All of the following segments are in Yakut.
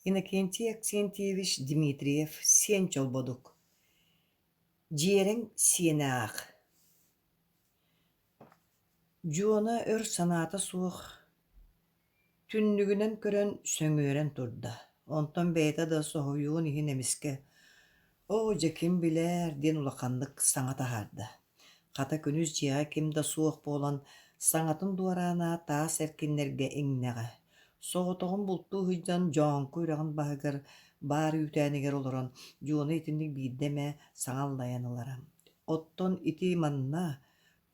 Иннокентий Аксентьевич Дмитриев Сиэн Чолбодук Дьиэрэҥ сиэнэ аах Дьуона өр санаата суох түннүгүнэн көрөн сөҥүөрэн турда, онтон бэйэтэ да соһуйуон иһин эмискэ «Оо, дьэ ким билээр» диэн улаханнык саҥа таһаарда. Хата күнүс дьиэҕэ ким да суох буолан, саҥатын дуораана таас эркиннэргэ иҥнэҕэ. Соҕотоҕун бултуу сылдьан Дьооҥку үрэҕин баһыгар баар үүтээнигэр олорон Дьуона итинник биирдэ эмэ саҥа аллайан ылара. Оттон ити манна,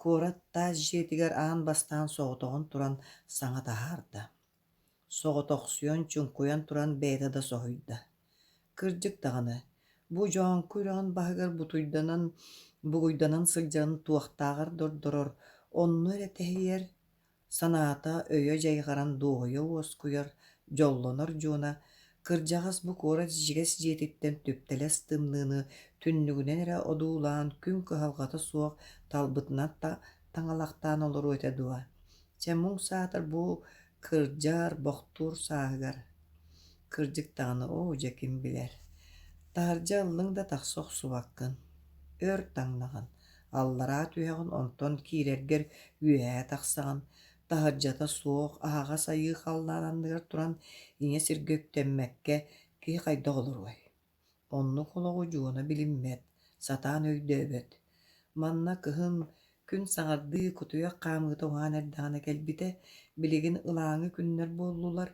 куорат таас дьиэтигэр аан бастаан соҕотоҕун туран саҥа таһаарда. Соҕотохсуйан, чуҥкуйан туран бэйэтэ да соһуйда. Кырдьык даҕаны, бу Дьооҥку үрэҕин баһыгар бутуйданан, бугуйданан сылдьарын туохтааҕар да ордорор, онно эрэ тэһийэр, санаата, өйө дьайҕаран дуоһуйа уоскуйар, дьоллонор Дьуона кырдьаҕас бу куорат ичигэс дьиэтиттэн түптэлэс тымныыны түннүгүнэн эрэ одуулаан күн кыһалҕата суох талбытынан таҥалахтаан олоруо этэ дуо? Чэ, муҥ саатар бу кырдьар, бохтуур сааһыгар Кырдьык даҕаны, оо дьэ ким билэр. Таһырдьа ыллыҥ да тахса охсубаккын, өр таҥнаҕын, аллараа түһэҕин, онтон киирэргэр үөһээ тахсаҕын, таһырдьата суох, аһаҕас айыы халлаан анныгар туран ийэ сиргэ үктэммэккэ киһи хайдах олоруой? Оннук олоҕу Дьуона билиммэт, сатаан өйдөөбөт. Манна кыһын күн саҥардыы кутуйах хаамыыта уһаан эрдэҕинэ кэлбитэ, билигин ылааҥы күннэр буоллулар,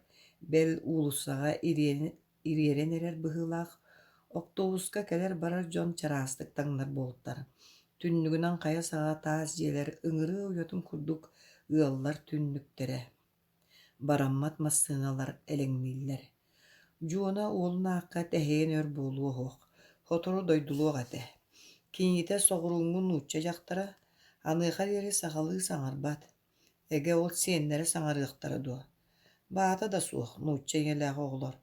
бэл уулуссаҕа ириэрэн эрэр быһыылаах, оптуобуска кэлэр-барар дьон чараастык таҥнар буолтар. Түннүгүнэн хайа саҕа таас дьиэлэр ыҥырыа уйатын курдук ыаллар түннүктэрэ Бараммат массыыналар элэҥнииллэр. Дьуона уолун аахха тэһийэн өр буолуо суох, сотору дойдулуох этэ. Кинитэ соҕурууҥҥу нуучча дьахтара, аныаха диэри сахалыы саҥарбат. Эгэ ол сиэннэрэ саҥарыахтара дуо? Баата да суох нуучча ийэлээх оҕолор,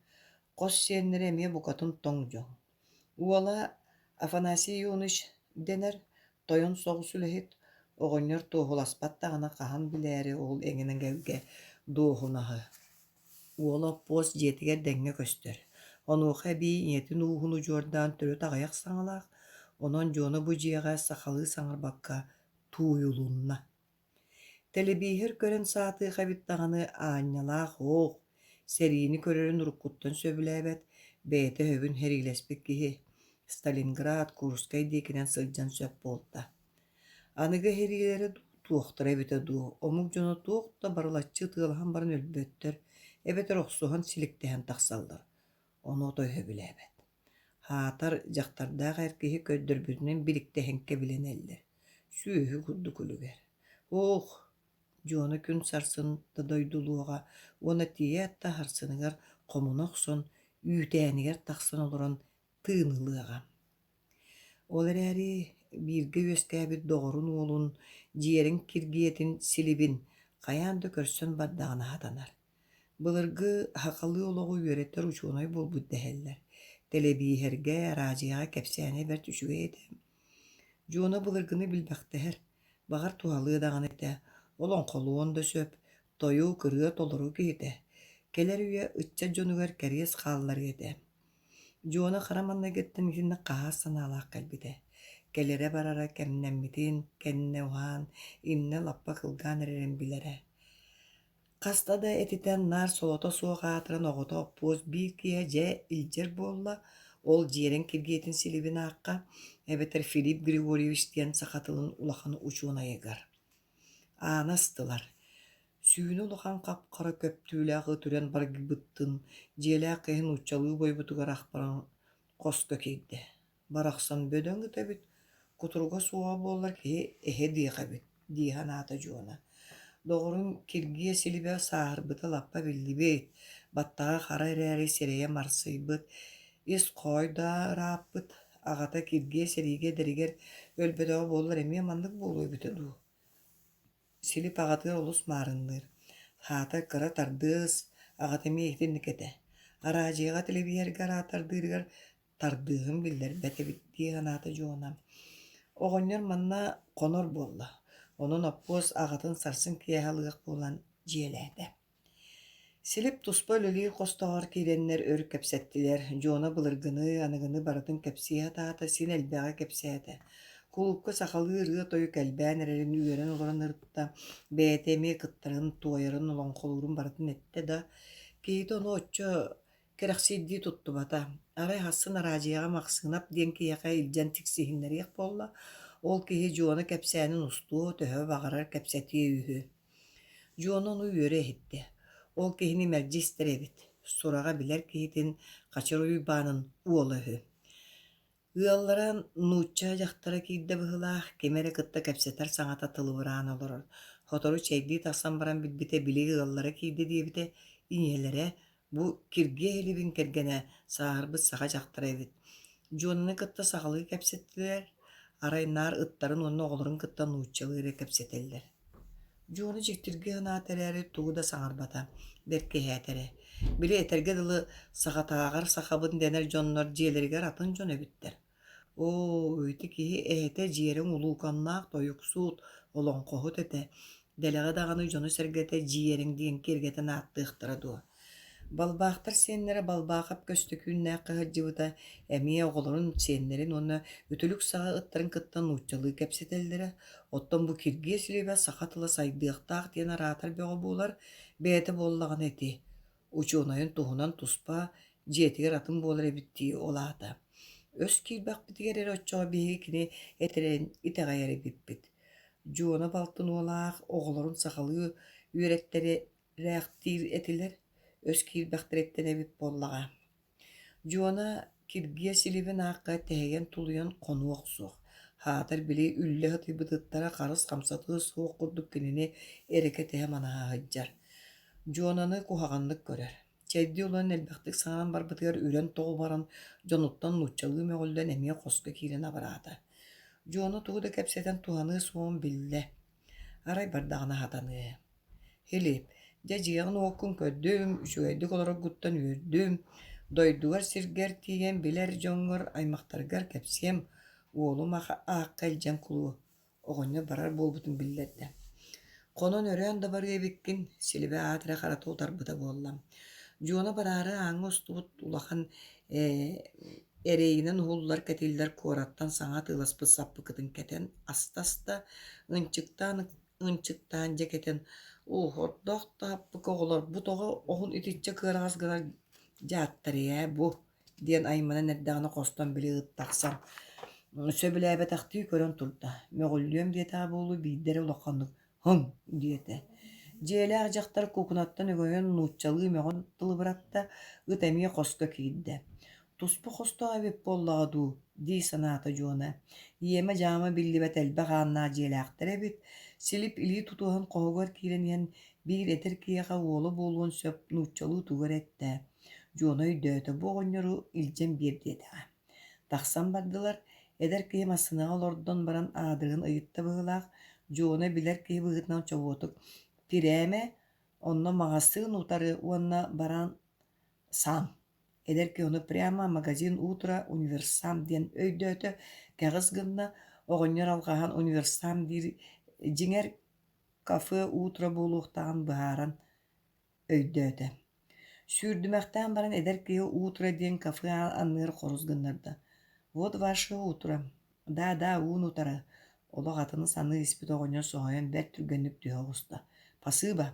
хос сиэннэрэ эмиэ букатын тоҥ дьон. Уола Афанасий Ионович дэнэр, тойон соҕус үлэһит, оҕонньор туоһуласпат даҕаны хаһан билээри ол эҥин эгэлгэ дуоһунаһы. Уола Оппуос дьиэтигэр дэҥҥэ көстөр, онуоха эбии ийэтин ууһун удьуордаан төрүт аҕыйах саҥалаах, онон Дьуона бу дьиэҕэ сахалыы саҥарбакка тууйулунна. Тэлэбииһэр көрөн саатыах эбит даҕаны аанньалаах оох, сэриини көрөрүн уруккуттан сөбүлээбэт, бэйэтэ өһөбүн сэриилэспит киһи, Сталинград, Курскай диэкинэн сылдьан сөп буолта. Аныгы сэриилэрэ туохтара эбитэ дуу, омук дьоно туох да барылаччы ытыалаһан баран өлбөттөр, эбэтэр охсуһан силиктэһэн тахсаллар, ону отой сөбүлээбэт. Аатар дьахтардаах эр киһи көрдөрбүтүнэн биликтэһэн кэбилэнэллэр, сүөһү курдук үлүгэр. Ох, Дьуона күн сарсын да дойдулуоҕа уонна тиийээт да сарсыныгар хомуна охсон, үүтээнигэр тахсан олорон тыын ылыаҕа. Ол эрээри бииргэ үөскээбит доҕорун уолун Дьиэрэҥ Киргиэтин Силибин хайаан да көрсөн бардаҕына сатанар. Былыргы сахалыы олоҕу үөрэтэр учуонай буолбут дэһэллэр. Тэлэбииһэргэ, араадьыйаҕа кэпсээнэ бэрт үчүгэй этэ. Дьуона былыргыны билбэхтэһэр, баҕар туһалыа даҕаны этэ, олоҥхолуон да сөп, тойук, ырыа толору киһитэ. Кэлэр үйэ ыччат дьонугар кэриэс хаалларыа этэ. Дьуона хара маҥнайгыттан итинник хаһаас санаалаах кэлбитэ. Кэлэрэ-барара кэмнэммитин кэннэ уһаан, иннэ лаппа кылгаан эрэрин билэрэ. Хаста да этитэн наар солото суох аатыран оҕото Оппуос биир киэһэ дьэ илдьэр буолла, ол Дьиэрэҥ Киргиэтин Силибин аахха, эбэтэр Филипп Григорьевич диэн саха тылын улахан учуонайыгар. Ааны астылар. Сүүнэ улахан хап-хара көптүүлээх ыт үрэн баргыйбыттын, дьиэлээх киһи нууччалыы буойбутугар ах баран хоско киирдэ. Барахсан бөдөҥ ыт эбит, кутуруга суоҕа буоллар киһи эһэ диэх эбит дии санаата Дьуона. Доҕорун Киргиэ Силибэ сааһырбыта лаппа биллибит, баттаҕа хара эрээри сирэйэ марсыйбыт, ис хоой да ырааппыт, аҕата Киргиэ сэриигэ эдэригэр өлбөтөҕө буоллар эмиэ маннык буолуо эбитэ дуу Силип аҕатыгар олус маарынныыр, хаата кыра тардыас, аҕата эмиэ итинник этэ. Араадьыйаҕа тэлэбииһэргэ араатардыырыгар тардыаһын биллэрбэт эбит дии санаата Дьуона. Оҕонньор манна хонор буолла, онон Оппуос аҕатын сарсын киэһэ ылыах буолан дьиэлээтэ. Силип туспа үлэлиир хостоҕор киирэннэр өр кэпсэттилэр, Дьуона былыргыны, аныгыны барытын кэпсии сатаата, син элбэҕи кэпсээтэ. Кулуупка сахалыы ырыа-тойук элбээн эрэрин үөрэн олорон ырытта, бэйэтэ эмиэ кыттарын, туойарын, олоҥхолуурун барытын эттэ да, киһитэ ону оччо кэрэхсиирдии туттубата. Арай сарсын араадьыйаҕа Махсыынап диэн киһиэхэ илдьэн тиксиһиннэриэх буолла, ол киһи Дьуона кэпсээнин устуо, төһө баҕарар кэпсэтиэ үһү. Дьуона ону үөрэ иһиттэ, ол киһини мэлдьи истэр эбит, сураҕа билэр киһитин Хачыр Уйбаанын уола үһү. Ыаллара нуучча дьахтара киирдэ быһыылаах, кими эрэ кытта кэпсэтэр саҥата тылыбыраан олорор. Сотору чэйдии тахсан баран билбитэ били ыаллара киирдэ диэбитэ, ийэлэрэ бу Киргиэ Илибин кэргэнэ, сааһырбыт саха дьахтара эбит. Дьуонаны кытта сахалыы кэпсэттилэр, арай наар ыттарын уонна оҕолорун кытта нууччалыы эрэ кэпсэтэллэр. Дьуона дьиктиргии санаата эрээри тугу да саҥарбата, бэркиһээтэ эрэ. Били этэргэ дылы сахатааҕар сахабын дэнэр дьоннор дьиэлэригэр атын дьон эбиттэр. Оо, ити киһи эһэтэ дьиэрэҥ улууканнаах тойуксуут, олоҥхоһут этэ. Дэлэҕэ даҕаны дьоно-сэргэтэ дьиэрэҥ диэн киэргэтэн ааттыахтара дуо Балбаахтар сиэннэрэ Балбаахап Көстөкүүннээххэ сылдьыбыта, эмиэ оҕолорун, сиэннэрин уонна үтүлүк саҕа ыттарын кытта нууччалыы кэпсэтэллэрэ, оттон бу Киргиэ Силиэбэ саха тыла сайдыахтаах диэн араатар бөҕө буолар, бэйэтэ буоллаҕына ити, учуонайын туһунан туспа, дьиэтигэр атын буолар эбит дии ол аата. Өс киирбэхпитигэр эрэ оччоҕо биһиги кини этэрин итэҕэйэр эбиппит. Дьуона балтын уолаах оҕолорун сахалыы үөрэттэрэ Рээхтиир этилэр, өс киирбэхтэриттэн эбит буоллаҕа. Дьуона Киргиэ Силибин аахха тэһийэн-тулуйан хонуох суох, аатар били үллэ сытыйбыт ыттара харыс хамсатыа суох курдук кинини эрэкэ-тэһэ манаһа сылдьар. Дьуонаны куһаҕаннык көрөр, чэйдии олорон элбэхтик саҥаран барбытыгар үрэн тоҕу баран дьонуттан нууччалыы мөҕүллэн эмиэ хоско киирэн абыраата. Дьуона тугу да кэпсэтэн туһаныа суоҕун биллэ, арай бардаҕына сатаныа Һили, дьэ дьиэҕин-уоккун көрдүм, үчүгэйдик олороргуттан үөрдүм, дойдугар-сиргэр тиийэн билэр дьоҥҥор, аймахтаргар кэпсиэм, уолум аахха илдьэн кулу, оҕонньор барар буолбутун биллэрдэ. Хонон өрөөн да барыа эбиккин, Силибэ аат эрэ харата утарбыта буолла. Дьуона бараары ааҥҥа устубут улахан эрэйинэн уһуллар кэтиллэр куораттан саҥа атыыласпыт саппыкытын кэтэн аста-аста, ынчыктаан ынчыктаан дьэ кэтэн, "Оо, ордоох тааппыка оҕолорбут оҕо оһун итиччэ кыараҕас гынар дьааттар ээ бу" диэн айманан эрдэҕинэ хостон били ыт тахсан, сөбүлээбэтэхтии көрөн турда, мөҕүллүөм диэтэҕэ буолуо биирдэ эрэ улаханнык «Һыҥ» диэтэ. Дьиэлээх дьахтар куукунаттан өҥөйөн нууччалыы мөҕөн тылыбыратта, ыт эмиэ хоско киирдэ. Туспа хостоох эбит буоллаҕа дуу дии санаата Дьуона. Иэмэ-дьаама биллибэт элбэх ааннаах дьиэлээхтэр эбит. Силип илии тутуһан хоһугар киирэн иһэн биир эдэр киһиэхэ уола буолуон сөп нууччалыы тугу эрэ эттэ. Дьуона өйдөөтө, бу оҕонньору илдьэн биэр диэтэҕэ. Тахсан бардылар, эдэр киһи массыынаҕа олордон баран аадырыһын ыйытта быһыылаах, Дьуона билэр киһи быһыытынан чобуотук «Тирээмэ, онно маҕаһыын утары уонна баран сам» Эдэр киһи ону прямо магазин утро универсам диэн өйдөөтө, кэҕис гынна, оҕонньор алҕаһан универсам диир дьиҥэр кафе утро буолуохтааҕын быһааран өйдөөтө. Сүүрдүмэхтээн баран эдэр киһи утро диэн кафе анныгар хорус гыннарда: «Вот ваше утро. Да-да, уун утары» олох атыны саныы испит оҕонньор соһуйан бэрт түргэнник түһэ оҕуста: «Пасыыба»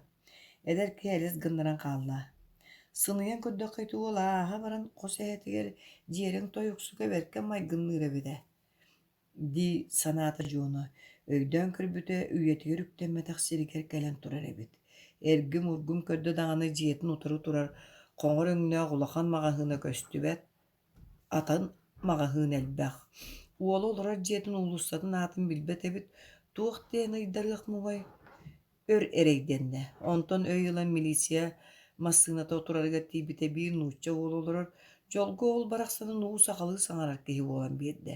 Эдэр киһи элэс гыннаран хаалла. Сыныйан көрдөххө ити уол ааһа баран хос эһэтигэр дьиэрэҥ тойуксука бэркэ майгынныыр эбит ээ дии санаата Дьуона, өйдөөн көрбүтэ үйэтигэр үктэммэтэх сиригэр кэлэн турар эбит. Эргим-ургум көрдө даҕаны дьиэтин утары турар хоҥор өҥнөөх улахан маҕаһыына көстүбэт, атын маҕаһыын элбэх. Уола олорор дьиэтин уулуссатын аатын билбэт эбит, туох диэн ыйдарыах муҥай Өр эрэйдэннэ, онтон өй ылан милиция массыыната турарыгар тиийбитэ биир нуучча уола олорор, дьолго ол барахсанын уу сахалыы саҥарар киһи буолан биэрдэ.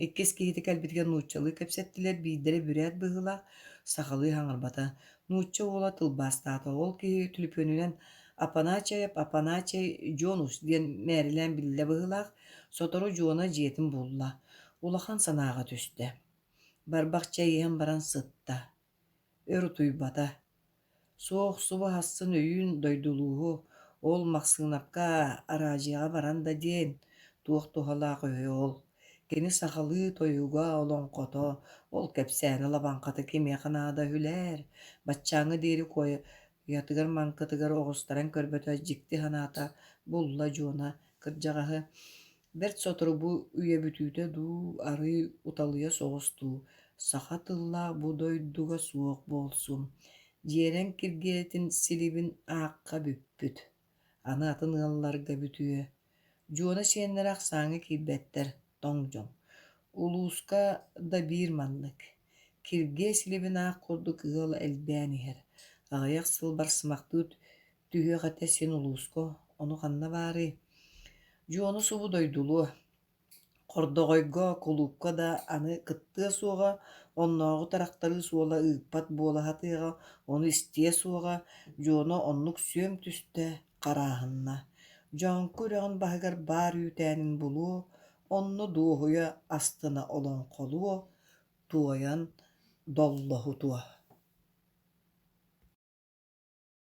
Иккис киһитэ кэлбитигэр нууччалыы кэпсэттилэр, биирдэрэ бүрээт быһыылаах, сахалыы саҥарбата. Нуучча уола тылбаастаата, ол киһи түлүпүөнүнэн «Апаначаев, Апаначай Дьонус» диэн мээрилээн биллэ быһыылаах, сотору Дьуона дьиэтин булла, улахан санааҕа түстэ. Барбах чэй иһэн баран сытта Өр утуйбата. Суох, субу аһассын өйүүн дойдулууһу, ол Махсыынапка араадьыйаҕа баран да диэн, туох туһалаах үһү ол. Кини сахалыы тойуга, олоҥхото, ол кэпсээнэ лабаҥхата кимиэхэ наада үһүлээр, баччааҥҥа диэри куойатыгар маҥкытыгар оҕустаран көрбөтө дьикти санаата булла Дьуона кырдьаҕаһы. Бэрт сотору бу үйэ бүтүүтэ дуу, арыый уталыйа соҕус дуу, саха тыллаах бу дойдуга суох буолсун, Дьиэрэҥ Киргиэтин силибин аахха бүппүт, аны атын ыалларга бүтүө. Дьуона сиэннэрэ ахсааҥҥа киирбэттэр, тоҥ дьон. Улууска да биир маннык. Киргиэ силибин аах курдук ыал элбээн иһэр. Аҕыйах сыл барсымахтыы түһүөх этэ син улууска, ону ханна баарый? Дьуона субу дойдулуо Хордоҕойго, кулуупка да аны кыттыа суоҕа, оннооҕу тырахтарыы суола ыыппат буола сатыаҕа, ону истиэ суоҕа, Дьуона оннук сүөм түстэ, харааһынна. Дьооҥку үрэҕин баһыгар баар үүтээнин булуо, онно дуоһуйа астына олоҥхолуо, туойан доллоһутуо.